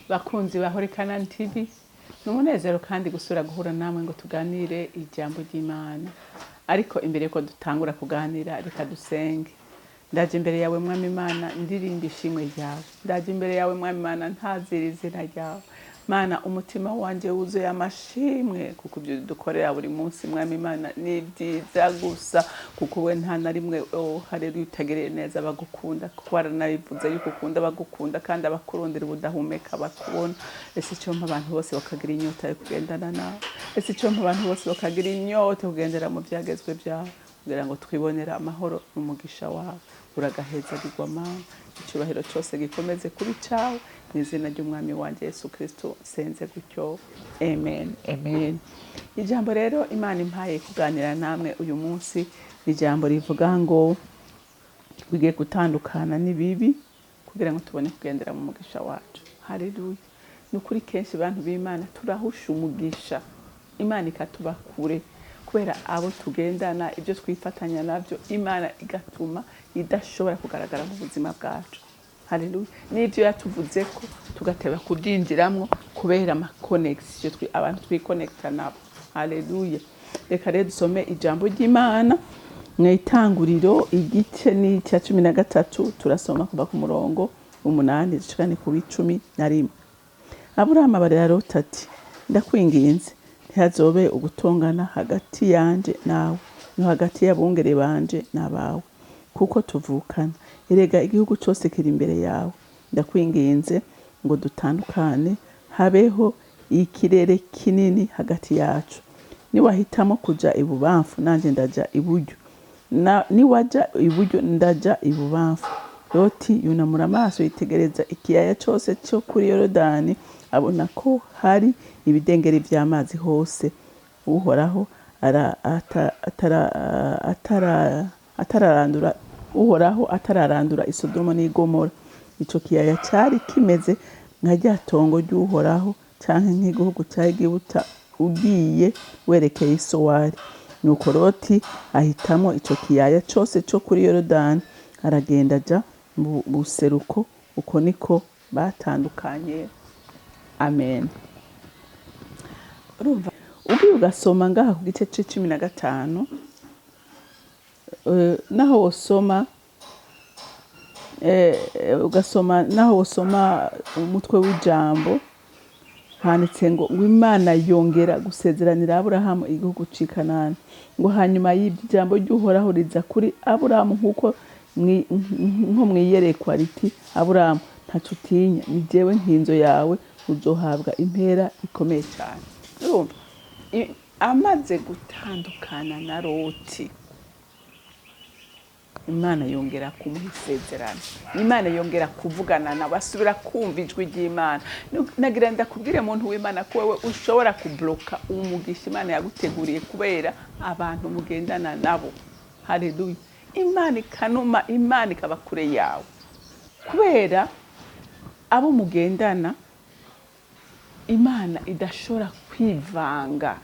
Bakunzi ba Holy Canaan TV, ni umunezero kandi gusubira guhura namwe ngo tuganire ijambo ry'Imana. Ariko imbere yuko dutangura kuganira, reka dusenge. Ndaje imbere yawe, Mwami Imana, ndirimba ishimwe ryawe. Ndaje imbere yawe, Mwami Imana, ntazira izina ryawe. Mana, umutima wanje wuzuye amashimwe kuko ibyo dukorera buri munsi, Mwami Imana, ni byiza gusa, kuko we nta na rimwe, oh haleluya, utagereye neza bagukunda, kuko waranabivuze yuko ukunda bagukunda kandi abakurondera ubudahumeka bakubona. Ese icyo mpa abantu bose bakagira inyota yo kugendana nawe? Ese icyo mpa abantu bose bakagira inyota yo kugendera mu byagezwe byawe, kugira ngo twibonere amahoro n'umugisha wawe? Uragahezagirwa, Mana. Icyubahiro cyose gikomeze kuba icawe. Mu izina ry'Umwami wanjye Yesu Kristo senze gutyo, amen, amen. Ijambo rero Imana impaye kuganira namwe uyu munsi ni ijambo rivuga ngo tugiye gutandukana n'ibibi kugira ngo tubone kugendera mu mugisha wacu. Haleluya! Ni ukuri, kenshi bantu b'Imana turahusha umugisha, Imana ikatuba kure kubera abo tugendana, ibyo twifatanya nabyo, Imana igatuma idashobora kugaragara mu buzima bwacu. Haleluya! N'ibyo yatuvuze ko tugateba kubyinjiramwo kubera ama connexion, abantu twikonekita nabo. Haleluya! Reka rero dusome ijambo ry'Imana mu Itanguriro, igice ni icya 13. Turasoma kuva ku murongo 8 dushikane ku 11. Aburahamu abarira Loti ati: "Ndakwinginze, ntihazobe ugutongana hagati yanje nawe, no hagati y'abungere banje n'abawe, kuko tuvukana. Erega igihugu cyose kiri imbere yawe. Ndakwinginze ngo dutandukane, habeho ikirere kinini hagati yacu. Niwahitamo kuja ibubamfu, nanje ndaja iburyo, niwaja iburyo, ndaja ibubamfu." Loti yunamura amaso yitegereza ikiyaya cyose cyo kuri Yorodani, abona ko hari ibidengeri vy'amazi hose, Uhoraho atararandura, Uhoraho atararandura Isodoma n'Igomora. Ico kiyaya cari kimeze nka rya tongo ry'Uhoraho, canke nk'igihugu ca Egiputa ugiye werekeye Isowari. Nuko Loti ahitamwo ico kiyaya cose co kuri Yorodani, aragenda aja mu buseruko. Uko niko batandukanye. Amen. Urumva, ugiye ugasoma ngaha ku gice c'15, naho wosoma ugasoma, naho wosoma umutwe w'ijambo, handitse ngo Imana yongera gusezeranira Aburahamu igihugu c'i Kanani. Ngo hanyuma y'ibyo, ijambo ry'Uhoraho riza kuri Aburahamu nko mwiyerekwa riti: "Aburahamu, ntaco utinya, ni jewe nkinzo yawe, uzohabwa impera ikomeye cyane." Urumva, amaze gutandukana na Loti, Imana yongera kumuha isezerano, Imana yongera kuvugana nawe, asubira kumva ijwi ry'Imana. Nagira ndakubwire, muntu w'Imana, ko wewe ushobora kubloka umugisha Imana yaguteguriye kubera abantu mugendana nabo. Haleluya! Imana ikanuma, Imana ikaba kure yawe kubera abo mugendana. Imana idashobora kwivanga,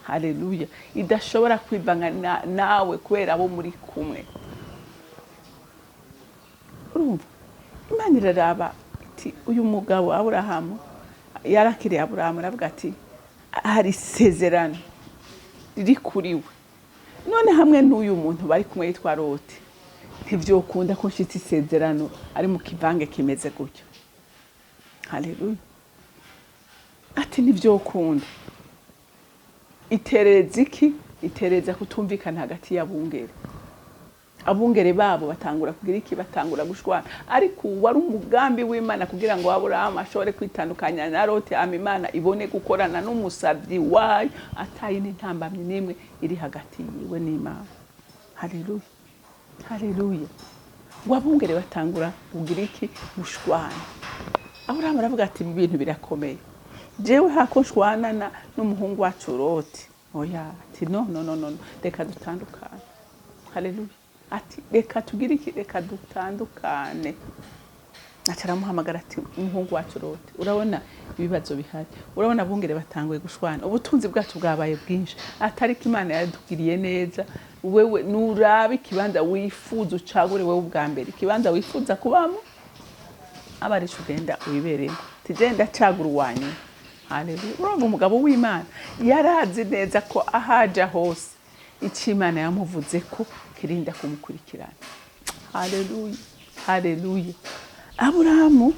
haleluya, idashobora kwivanga nawe kubera abo muri kumwe. Urumva, Imana iraraba iti: "Uyu mugabo Aburahamu." Yarakiriye Aburahamu, aravuga ati: "Hari isezerano riri kuri we. None hamwe n'uyu muntu bari kumwe yitwa Loti, ntivyokunda ko nshitse isezerano ari mu kivange kimeze gutyo." Haleluya! Ati: "Ntivyokunda." Iterereza iki? Itereza kutumvikana hagati y'abungere. Abungere babo batangura kugira iki? Batangura gushwana. Ariko wari umugambi w'Imana kugira ngo Aburahamu ashobore kwitandukanya na Loti, ama Imana ibone gukorana n'umusabyi wayo atayi n'intambamyi n'imwe iri hagati yiwe n'Imana. Haleluya, haleluya! Ngo abungere batangura kugira iki? Gushwana. Aburahamu aravuga ati: "Ibi bintu birakomeye. Jewe hako nshwanana n'umuhungu wacu Loti, oya." Ati: "No, no, no, no, reka dutandukane." Haleluya! Ati: "Reka tugire iki? Reka dutandukane." Aca aramuhamagara ati: "Umuhungu wacu Loti, urabona ibibazo bihari, urabona abungere batanguye gushwana, ubutunzi bwacu bwabaye bwinshi, atariko Imana yadugiriye neza. Wewe nurabe ikibanza wifuza, ucagure wewe ubwa mbere ikibanza wifuza kubamo, aba arico ugenda wibereyemo." Ati Tije ndacagura uwanyuma. Haleluya. Urumva umugabo w'Imana yarazi neza ko ahaja hose icyo Imana yamuvuze ko kirinda kumukurikirana. Haleluya, haleluya. Aburahamu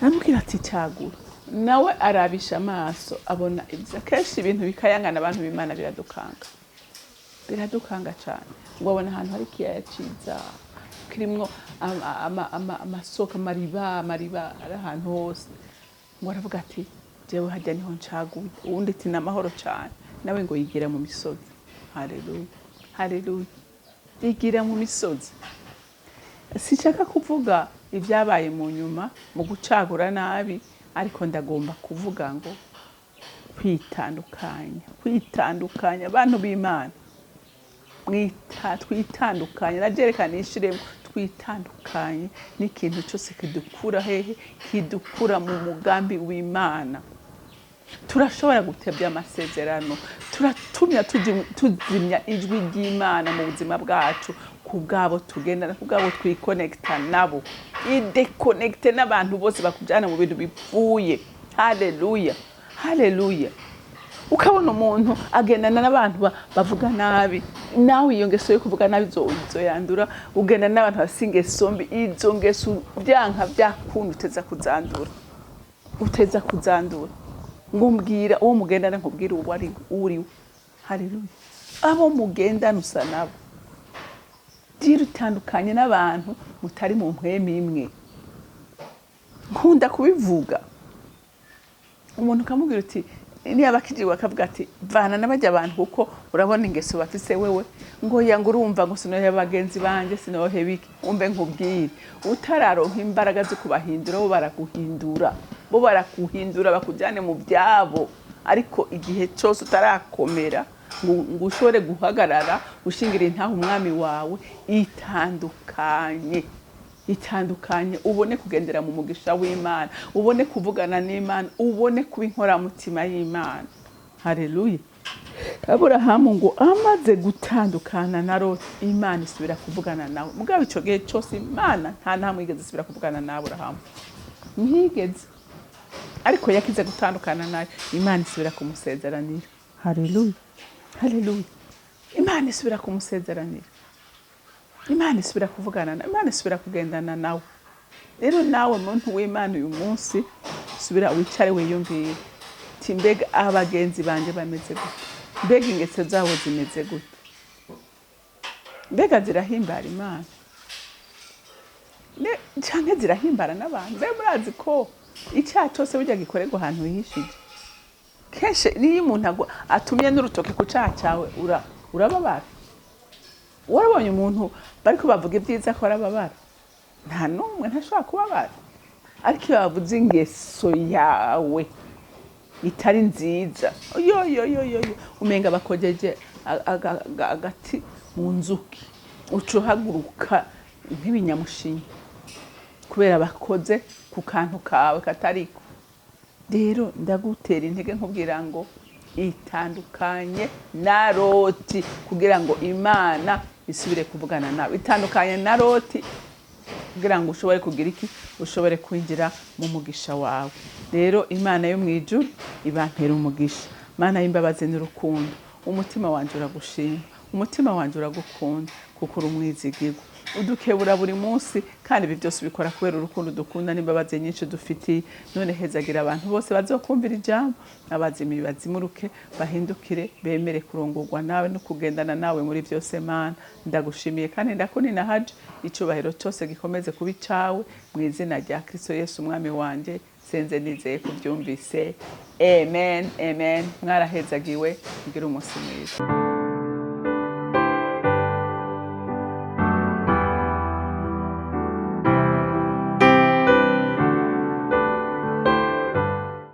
aramubwira ati cagura, nawe arabisha amaso abona ibyo. Kenshi ibintu bikayangana, abantu b'Imana, biradukanga, biradukanga cyane. Ngo abona ahantu hari ikiyaya ciza kirimwo amasoko, amariba, amariba ari ahantu hose. Ngo aravuga ati jewe harya niho ncaguye. Uwundi ati ni amahoro cyane. Nawe ngo yigira mu misozi. Haleluya, haleluya. Yigira mu misozi. Sinshaka kuvuga ibyabaye mu nyuma mu gucagura nabi, ariko ndagomba kuvuga ngo kwitandukanya, kwitandukanya, abantu b'Imana, twitandukanye, najerekana ishiremo, twitandukanye n'ikintu cyose kidukura hehe? Kidukura mu mugambi w'Imana. Turashobora gutebya amasezerano, turatumya tuzimya ijwi ry'Imana mu buzima bwacu ku bwabo tugendana, ku bwabo twikonekita nabo. Idéconnecte n'abantu bose bakujyana mu bintu bipfuye. Haleluya, haleluya. Ukabona umuntu agendana n'abantu bavuga nabi, nawe iyo ngeso yo kuvuga nabi izoyandura. Ugendana n'abantu bafise ingeso mbi, izo ngeso byanka byakunda uteza kuzandura, uteza kuzandura. Ngo mbwira uwo mugendana, nkubwire uwo ari uriwe. Haleluya. Abo mugendana usa nabo. Gira utandukanye n'abantu mutari mu mpwemu imwe. Nkunda kubivuga, umuntu ukamubwira uti niba akijijwe, akavuga ati vana n'abajya abantu kuko urabona ingeso bafise. Wewe ngo ya, ngo urumva ngo sinohe bagenzi banje, sinohe biki. Umbe nkubwire, utararonka imbaraga zo kubahindura, bo baraguhindura, bo baraguhindura bakujyane mu byabo. Ariko igihe cyose utarakomera ngo ushobore guhagarara ushingira intahe umwami wawe, itandukanye, itandukanye, ubone kugendera mu mugisha w'Imana, ubone kuvugana n'Imana, ubone kuba inkoramutima y'Imana. Haleluya. Aburahamu ngo amaze gutandukana na Loti, Imana isubira kuvugana nawe. Mugabo icyo gihe cyose Imana nta ntamwe igeze isubira kuvugana na Aburahamu, ntiyigeze. Ariko yakize gutandukana nayo, Imana isubira kumusezeranira. Haleluya, haleluya. Imana isubira kumusezeranira, Imana isubira kuvugana nawe, Imana isubira kugendana nawe. Rero nawe muntu w'Imana, uyu munsi subira wicare wiyumvire ti mbega abagenzi banje bameze gute? Mbega ingeso zabo zimeze gute? Mbega zirahimbara Imana canke zirahimbara n'abantu? Mbe murazi ko icyaha cyose burya gikorerwa ahantu hihishije? Kenshi niyo umuntu atumye n'urutoki ku cyaha cyawe, urababara. Warabonye umuntu bariko bavuga ibyiza ko arababara? Nta n'umwe, ntashobora kubabara. Ariko iyo bavuze ingeso yawe itari nziza, yo yo yo yo yo, umenga bakojeje agati mu nzuki, uca uhaguruka nk'ibinyamushinya kubera bakoze ku kantu kawe katariko. Rero ndagutera intege nkubwira ngo itandukanye na Loti kugira ngo Imana isubire kuvugana nawe. Itandukanye na Loti kugira ngo ushobore kugira iki? Ushobore kwinjira mu mugisha wawe. Rero Imana yo mu ijuru ibampera umugisha. Mana y'imbabazi n'urukundo, umutima wanje uragushima, umutima wanje uragukunda kuko uri umwizigirwa, udukebura buri munsi, kandi ibi byose ubikora kubera urukundo dukunda n'imbabazi nyinshi dufitiye. None hezagira abantu bose bazokumvira ijambo, abazimiye bazimuruke, bahindukire, bemere kurongorwa nawe no kugendana nawe muri byose. Mana, ndagushimiye kandi ndakunina haje. Icyubahiro cyose gikomeze kuba icawe, mu izina rya Kristo Yesu umwami wanje senze nizeye kubyumvise. Amen, amen. Mwarahezagiwe, mugire umunsi mwiza.